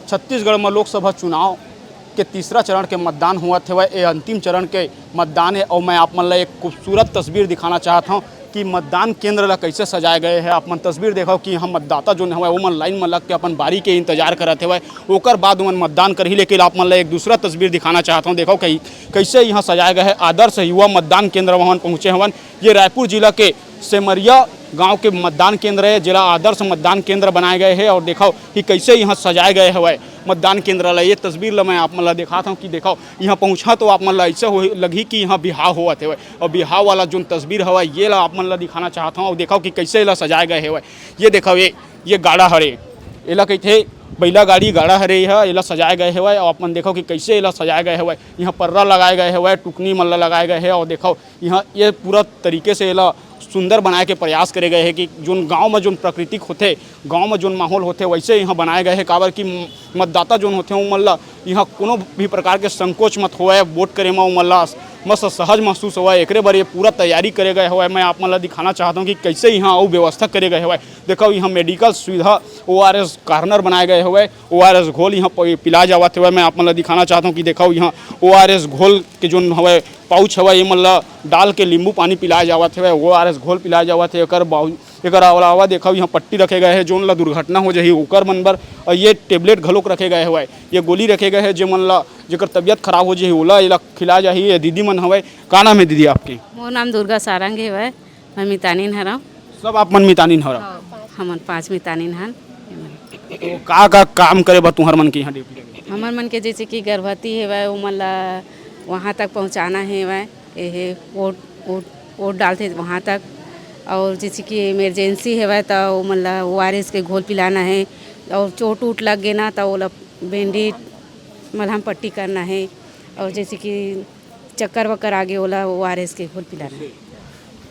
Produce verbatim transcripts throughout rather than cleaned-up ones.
छत्तीसगढ़ म लोकसभा चुनाव के तीसरा चरण के मतदान होवत हेवय। ए अंतिम चरण के मतदान हे अउ मैं आप मन ल एक खूबसूरत तस्वीर दिखाना चाहत हंव कि मतदान केंद्र ल कइसे सजाए गए हे। आप मन तस्वीर देखव कि इहां मतदाता जोन हवय, ओमन लाइन म लग के अपन बारी के इंतजार करत हेवय। ओकर बाद ओमन मतदान करही, लेकिन आप मन ल एक दूसरा तस्वीर दिखाना चाहत हंव। देखव कइ-, कइसे इहां सजाए गए हे। आदर्श युवा मतदान केंद्र म हमन पहुंचे हवन। ये रायपुर जिला के सेमरिया गांव के मतदान केंद्र हे, जेला आदर्श मतदान केंद्र बनाए गए हे। अउ देखव कि कइसे इहां सजाए गए हवय मतदान केंद्र ल। ये तस्वीर ल मैं आप मन ल दिखात हंव कि देखव, इहां पहुंचहा तो आप मन ल अइसे हो लगही कि इहां बिहाव होवत हवय, अउ बिहाव वाला जोन तस्वीर हवय, ये ला आप मन ल दिखाना चाहत हंव। अउ देखव कि कइसे एला सजाए गए हवय। ये देखव, ये, ये गाड़ा हरे, एला कहिथे बइला गाड़ी गाड़ा हरे, एहा, एला सजाए गए हवय। अउ आप मन देखव कि कइसे एला सजाए गए हवय। इहां पर्रा लगाए गए हवय, टुकनी मन ल लगाए गए हे। अउ देखव, इहां ये पूरा तरीके से एला सुंदर बनाए के प्रयास करे गए हे कि जोन गांव म जोन प्राकृतिक होथे, गांव म जोन माहौल होथे, वइसे इहां बनाए गए हे। काबर कि म-, मतदाता जोन होथे, ओमन ल इहां कोनो भी प्रकार के संकोच मत होवय, वोट करे म ओमन ल मस्त सहज महसूस होवय। एकरे बर ये पूरा तैयारी करे गए हवय। मैं आप मन ल दिखाना चाहत हंव कि कइसे इहां अउ व्यवस्था करे गए हवय। देखव, इहां मेडिकल सुविधा, ओआरएस कॉर्नर बनाए गए हवय, ओआरएस घोल इहां प-, पिलाए जावत हवय। मैं आप मन ल दिखाना चाहत हंव कि देखव, इहां ओआरएस घोल के जोन हवय, पाउच हवय, ये मन ल डाल के नींबू पानी पिलाए जावत हवय, ओआरएस घोल पिलाए जावत हे। एकर बाव-, एकर अलावा देखव, इहां पट्टी रखे गए हे, जोन ल दुर्घटना हो जाही, ओकर मन बर, अउ ये टेबलेट घलोक रखे गए हवय, ये गोली रखे गए हे, जे मन ल, जेकर तबीयत खराब हो जाही, ओला, एला खिलाए जाही। ये दीदी मन हवय, का नाम हे दीदी आपके? मोर नाम दुर्गा सारंग हवय, मैं मितानिन हरंव। सब आप मन मितानिन हरव? हाँ, हमन पांच मितानिन हन। तो का, का काम करे बर तुहर मन के इहां ड्यूटी लगे? हमर मन के जैसे कि गर्भवती हेवय, ओमन ला वहाँ तक पहुँचाना हेवय, एहे ओट, ओट, ओट डालथे वहाँ तक। और जैसे कि इमरजेंसी हेवय, त ओमन ला ओआरएस के घोल पिलाना हे, और चोट उट लग गे ना, त ओला बैंडेज, मलहम पट्टी करना हे, और जैसे कि चक्कर वक्कर आ गे, ओला ओआरएस के घोल पिलाना हे।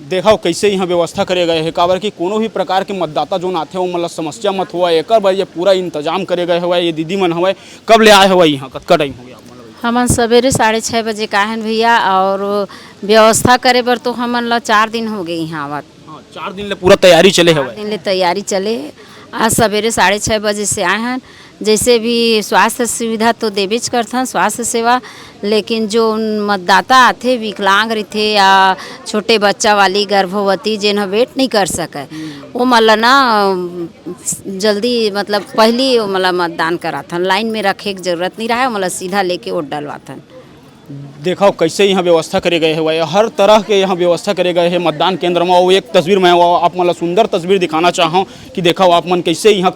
देखव, कइसे इहां व्यवस्था करे गए हे, काबर कि कोनो भी प्रकार के मतदाता जोन आथे, ओमन ला समस्या मत होवय, एकर बर ये पूरा इंतजाम करे गए हवय। ये दीदी मन हवय, कब ले आए हवय इहां, कतका टाइम हो गया आप मन ला? हमन सवेरे साढ़े छः बजे के आए हन भैया, और व्यवस्था करे बर तो हमन ला चार दिन हो गए इहां आवत। हाँ, चार दिन ले पूरा तैयारी चले हवय। चार दिन ले तैयारी चले हे। आज सवेरे साढ़े छः बजे से आए हन। जैसे भी स्वास्थ्य सुविधा तो देबेच करथन, स्वास्थ्य सेवा, लेकिन जो मतदाता आथे, विकलांग रहिथे या छोटे बच्चा वाली, गर्भवती, जेन ह वेट नहीं कर सकय, ओमन ल ना, अम, जल्दी, मतलब, पहली ओमन ल मतदान कराथन, लाइन में रखे के जरूरत नहीं रहय, ओमन ल सीधा लेके वोट डलवाथन। देखव, कइसे इहां व्यवस्था करे गए हवय, हर तरह के इहां व्यवस्था करे गए हे मतदान केंद्र म। अउ एक तस्वीर मैं वो आप मन ला सुंदर तस्वीर दिखाना चाहंव कि देखव, आप मन कइसे इहां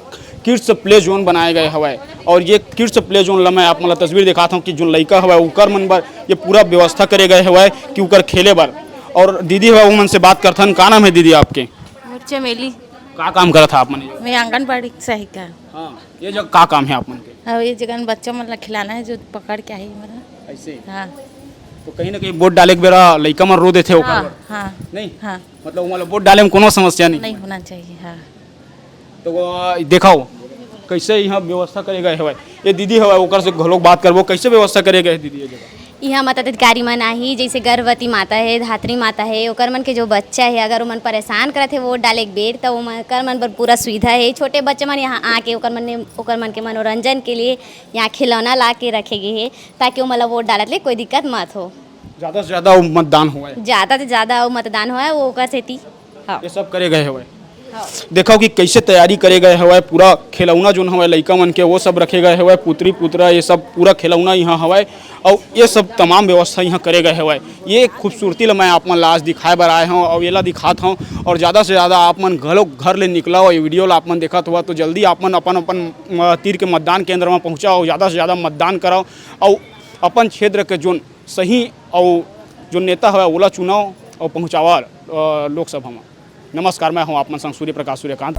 किड्स प्ले जोन बनाए गए हवय, और ये किड्स प्ले जोन ला मैं आप मन ला तस्वीर दिखात हंव कि जोन लइका हवय, उकर मन बर ये पूरा व्यवस्था करे गए हवय कि उकर खेले बर। और दीदी हवय, वो मन से बात करथन। का नाम हे दीदी आपके? मोर चमेली। का काम करत हा आप मन? मैं आंगनबाड़ी सहायिका। हाँ, ये जगह का काम हे आप मन के? हाँ, ये जगह में बच्चा मन ला खिलाना हे, जो पकड़ के आही मन ला। ऐसे? हाँ। तो कहीं ना कहीं वोट डाले के बेरा लइका मन रो देथे ओकर हाँ, बर? हाँ। नहीं? हाँ। मतलब, ओमन ला वोट डाले में कोनो समस्या नहीं? नहीं होना चाहिए, हाँ। तो, आ, देखव, कइसे इहां व्यवस्था करे गए हवय। ये दीदी हवय, ओकर से घलोक बात करबो, कइसे व्यवस्था करे गए हे दीदी ये जगह? इहाँ मताधिकारी मन आही, जइसे गर्भवती माता हे, धात्री माता हे, ओकर मन के जो बच्चा हे, अगर ओमन परेशान करत हे वोट डाले के बेर, त ओमन, ओकर मन बर पूरा सुविधा हे। छोटे बच्चा मन यहाँ आके ओकर मन, ओकर मन के मनोरंजन के लिए यहाँ खिलौना ला के रखे गे हे, ताकि ओमन ला वोट डालत ले कोई दिक्कत मत हो। ज़्यादा से ज़्यादा मतदान होवय। ज़्यादा से ज़्यादा मतदान होवय, वो ओकर सेती। हाँ। ये सब करे गए हवय। हाँ। देखव कि कइसे तैयारी करे गए हवय, पूरा खिलौना जोन हवय लइका मन के, वो सब रखे गए हवय, पुतरी पुतरा, ये सब पूरा खिलौना इहाँ हवय। अउ ये सब तमाम व्यवस्था इहाँ करे गए हवय। ये खूबसूरती ल मैं आप मन ला आज दिखाए बर आए हंव अउ एला दिखात हंव। अउ ज़्यादा से ज़्यादा आप मन घलो घर ले निकलव, ये video ला आप मन देखत हव तो जल्दी आप मन अपन अपन, अ, तीर के मतदान केंद्र म पहुँचव अउ ज़्यादा से ज़्यादा मतदान करव अउ अपन क्षेत्र के जोन सही अउ जोन नेता हवय ओला चुनव अउ पहुँचावव, अ, लोकसभा म। नमस्कार, मैं हूं आप मन संग सूर्य प्रकाश सूर्यकांत।